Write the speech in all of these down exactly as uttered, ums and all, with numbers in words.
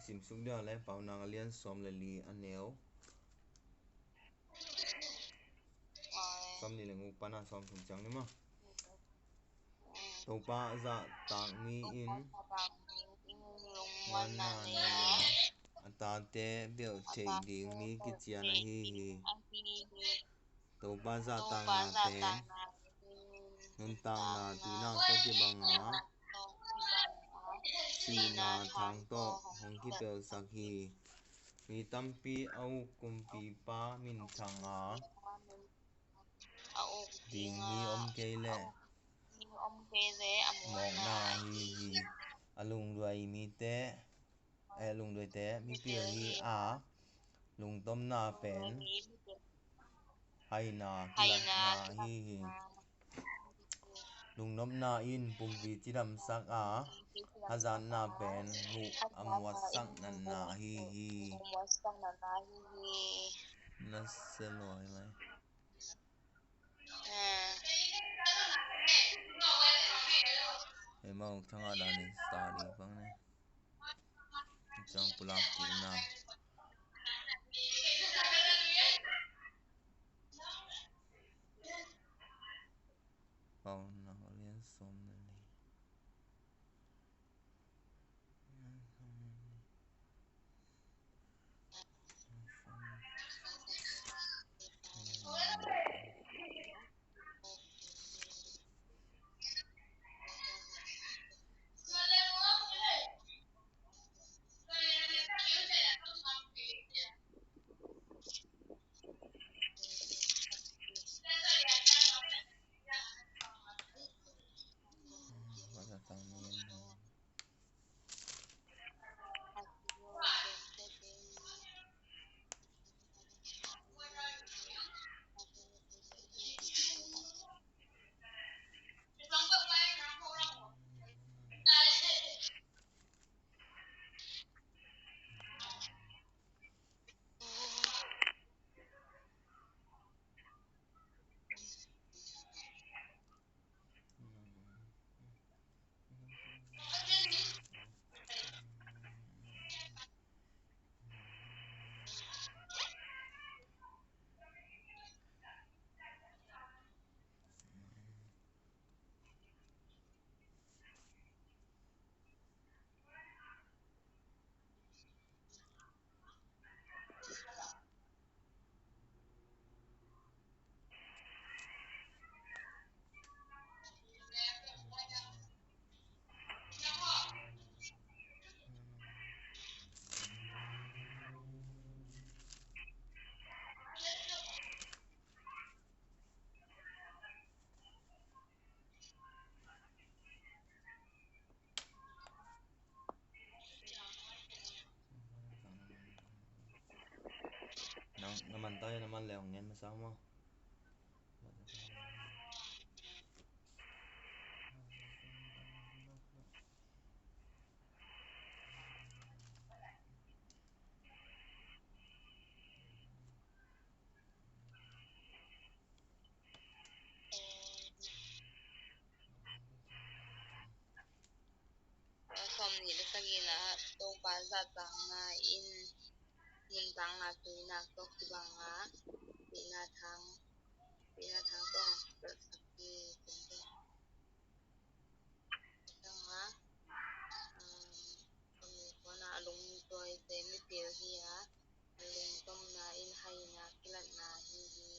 Simsuk dia le Paunak a lian sawm le li a neu sawm nih le guk pana sawm thum ciang ni maw. Topa zahtak mi in muanna nei a, a tate belh theih ding mi kician ahi hi. Topa zahtakna pen nuntakna tuinak tawh kibang a, sihna thang tawh hong kipelsak hi. Mi tampi a uk kumpipa minthang a, ding mi om kei leh mawkna ahi hi. A lungduai mite, eh, lungduaite mipil hi a, lungtomna pen haina kilatna ahi hi. Lungnopna in pumpi cidamsak a, hazatna pen huh a muatsak natna ahi hi. Na se lawi lai. Hei, mau thanga danin study bang ne. Cang pulak kikna. Paunak a lian sawm le li. Nang, na man ta ya, na man le hong ngen masa maw. Sawmnih le sagihna ah, Topa zahtakna in nuntakna tuinak tawh kibang a, sihna thang, sihna thang tawh hong kipelsak hi. Sawmnih le kuana, a lungduaite mipil hi a, a lungtomna in haina kilatna ahi hi.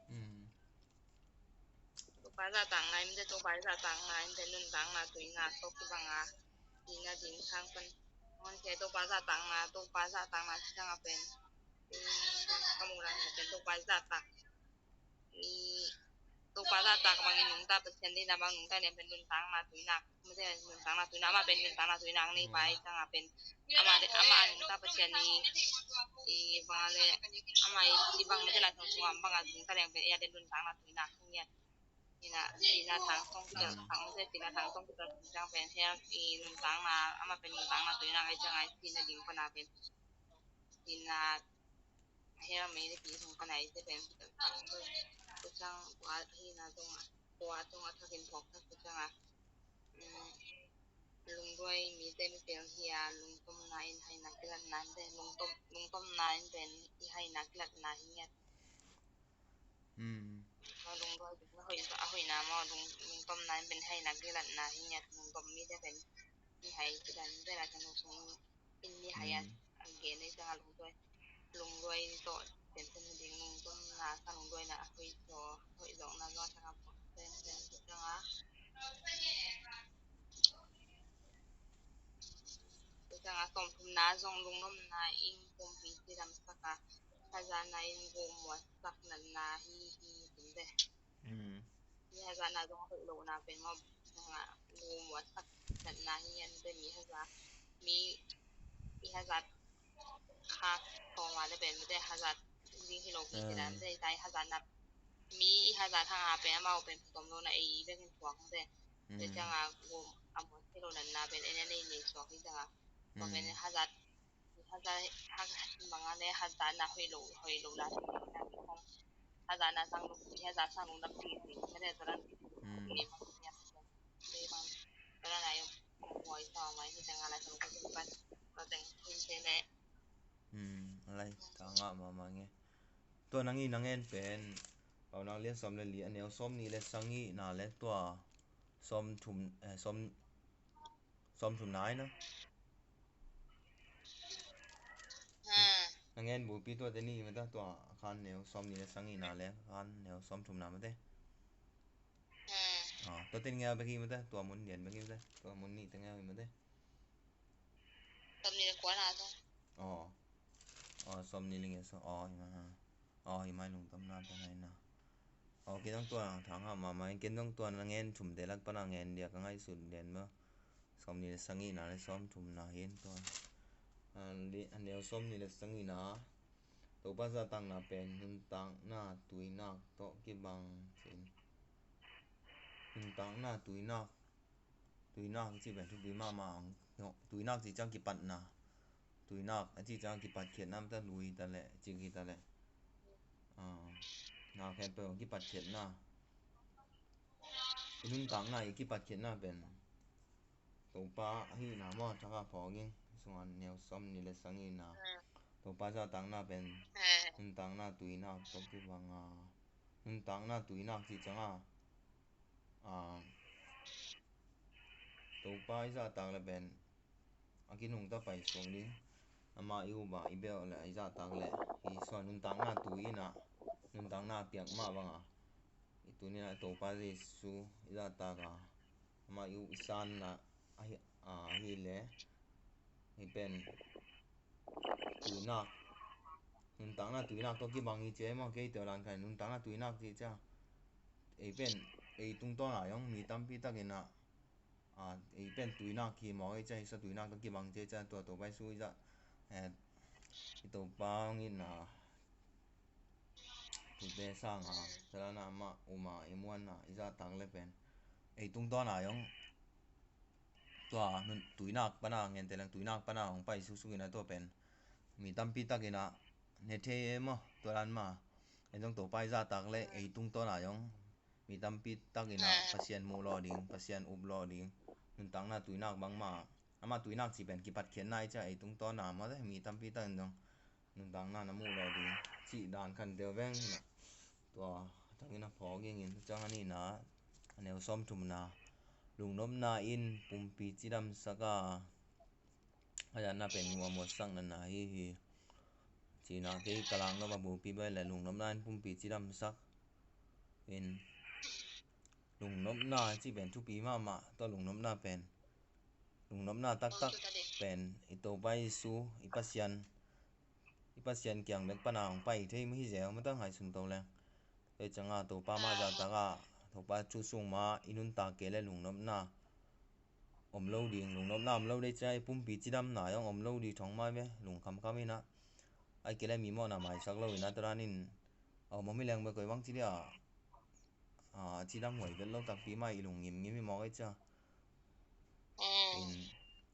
Mm. Topa zahtakna in te, Topa zahtakna in te nuntakna tuinak tawh kibang a, sihna ding sang pan. Hong te Topa zahtakna, Topa zahtakna ci ciang a pen, mm, ka muh dan pen Topa zahtak i Topa zahtak bangin nungta Pasian deihna bang nungta lian pen nuntakna tuinak. Mate nuntakna tuinak, amah pen nuntakna tuinak nei pa i cang a pen. Amah, amah a nungta Pasian i, i bang a le, amah i, i bang mate Lai Siangtho sungah bang a nungta lian pen, ei a den nuntakna tuinak. Ina, sihna thang tawh kipelsak, mate sihna thang tawh kipelsak cang pen, hell i nuntakna, amah pen nuntakna tuinak i cang a, sihna ding pana pen. Sihna Hel mi le pi sung ka nai te pen pi tak tang tu. Tu chang tua hi na tung a. Tua tung a thakin phok tak tu chang a. Lungduai mi te mi pel hi a, lungtom na in hai na kilat na in te, lungtom, lungtom na in pen i hai na kilat na hi ngiat. Lungduai a hoi, a hoi na maw, lung, lungtom na in pen hai na kilat na hi ngiat, lungtom mi te pen i hai kilat na te la kan sung in mi hai a, a gen ei chang a lungduai. Lungduai tawh pen pen ding lungtom na sa lungduai na a hoi tawh, hoi zawk na zawk chang a pok pen pen chang a. Tua ciangah sawmthumna zong lungnopna in pumpi cidamsak a, hazatna in gummuatsak natna hi hi, hi, hi, hi. Mi hazatna zong a hoih lohna pen maw, gummuatsak natna hi, an pen mi hazat, mi i hazat kha thawma le pen mute hazat ding hi lo pi te dan te, i tai hazatna mi i hazat hanga pen amau pen phutom lo na ei bekin thuak mute. Tua ciangah gum a muat hi lo natna pen en en ei nei suak hi ciangah. Tua pen hazat, hazat, hazat manga le hazatna hoih lo, hoih lo la. Hazatna sang lo, hazat sang lo lam ti ti. Mete tua dan ti. Ni ma ni a. Ni ma. Tua dan ayo. Hoih sa mai hi ciangah la sang lo ka tung pat. Ka teng hin te le. Lai, ta ngah mahmah nge. Tua nang i nang en pen Paunak lian sawm le li a neu sawm nih le sagihna le tua sawm thum, eh, sawm, sawm thumna ai na. Nang en bupi tua te ni mata tua khan neu sawm nih le sagihna le khan neu sawm thumna mate. Ah, tua te ngeu bek hi mate, tua mun lian bek hi mate, tua mun nih te ngeu hi mate. Sawm nih le kuana sung. Aw. Aw, sawm nih le ngei sung. Aw, hi mai ha. Aw, hi mai lungtomna pen hai na. Aw, ken dong tua thang ha ma mai, ken dong tua na ngen thum te lak pana ngen dia ka ngaihsut den ba. Sawm nih le sagihna le sawm thumna hi in tua. A neu sawm nih le sagihna. Topa zahtakna pen nuntakna tuinak tawh kibang cin. Nuntakna tuinak. Tuinak ci pen thupi mahmah ang. Tuinak ci ciang kipatna. Tuinak a ci ciang kipatkhiatna mata lui ta leh cik hi ta leh. Na khempeuh ang kipatkhiatna. I nuntakna i kipatkhiatna pen Topa ahihna maw thakha phawk in sunga neu sawm nih le sagihna. Topa zahtakna pen nuntakna tuinak tawh kibang a. Nuntakna tuinak ci cianga Topa i zahtak le pen a kinungta pai suak ding. Amah i upa i belh le i zahtak le i suan nuntakna tui ina nuntakna piak mah banga i tunina Topa Jesu i zahtak a amah i up i sanna ahi, ahi le hi pen tuinak. Nuntakna tuinak tawh kibang hi cia i maw kei teo dan khan nuntakna tuinak ci cia. Ei pen ei tungtawn a zong mi tampi takin a ei pen tuinak hi mawk ei cia, i sa tuinak tawh kibang cia i cia tua Topa i su i zah i Topa hong itna tute sanga tadana amah uma i muanna i zahtak le pen ei tungtawn a zong tua tuinak pana ngente leng tuinak pana hong pai suksuk ina tua pen mi tampi takin a ne thei e maw tua dan ma. En zong Topa i zahtak le ei tungtawn a zong mi tampi takin a Pasian muh law ding, Pasian up law ding, nuntakna tuinak bangma. Amah tuinak ci pen kipatkhiatna i cia ei tungtawn a maw mi tampi takin zong nuntakna na muh law ding cih dan khan deuh veng na. Tua tangin a phawk ingin ciang a nihna a neu sawm thumna lungnopna in pumpi cidamsak a a zatna pen gum a muatsak natna hi hi. Cina kei ka lak nop a bupi bai le lungnopna in pumpi cidamsak in lungnopna ci pen thupi mahmah tua lungnopna pen lungnopna taktak pen i Topa Jesu i Pasian i Pasian kiang bek pana hong pai thei hi zeu matang hai sun to leng. Tua cianga Topa mah zahtak a Topa thu sung ma i nuntak kei le lungnopna om lo ding, lungnopna om lo dei cia i pumpi cidamna zong om lo ding thong mai ve lungkhamkham ina. Ai kei le mi mawhna maisak lo ina tua danin a om om hi leng be koi bang ci dia a cidam huai vet lo takpi mai i lungngimngim hi mawk ei cia. In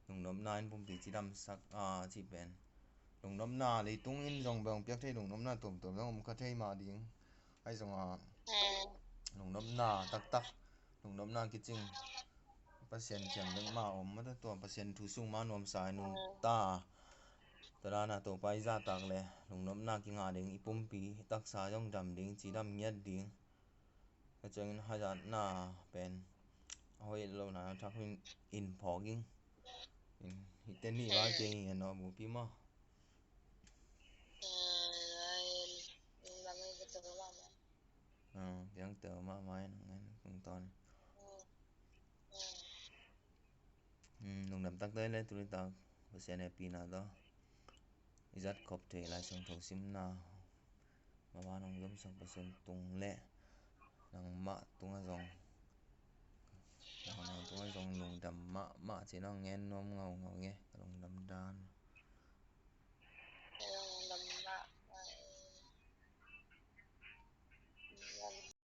lungnopna in pumpi cidamsak a cih pen Lungnopna, leitung in zong bang piak thei lungnopna tuamtuam zong om kha thei mah ding. Ahi zongah lungnopna taktak, lungnopna kicing Pasian kiang bek mah om mah ta, tua Pasian thu sung mah nuamsa i nungta. Tua dan a Topa i zahtak le lungnopna kingah ding, i pumpi i taksa zong dam ding, cidam ngiat ding. Ka ciangin hazatna pen a hoih lohna thak in, in phawk ing. Hihte nih va kei hi a, no bupi maw? Piang teu mahmah in ngen kung tawn. Lungdam taktak le tuni tak Pasian hehpihna tawh i zat khop thei Lai Siangtho simna, mah bang hong zomsak Pasian tung le nangmah tungah zong, nangmah tungah zong lungdam mahmah ci-in hong ngen nuam ngaungau nge, ka lungdam dan.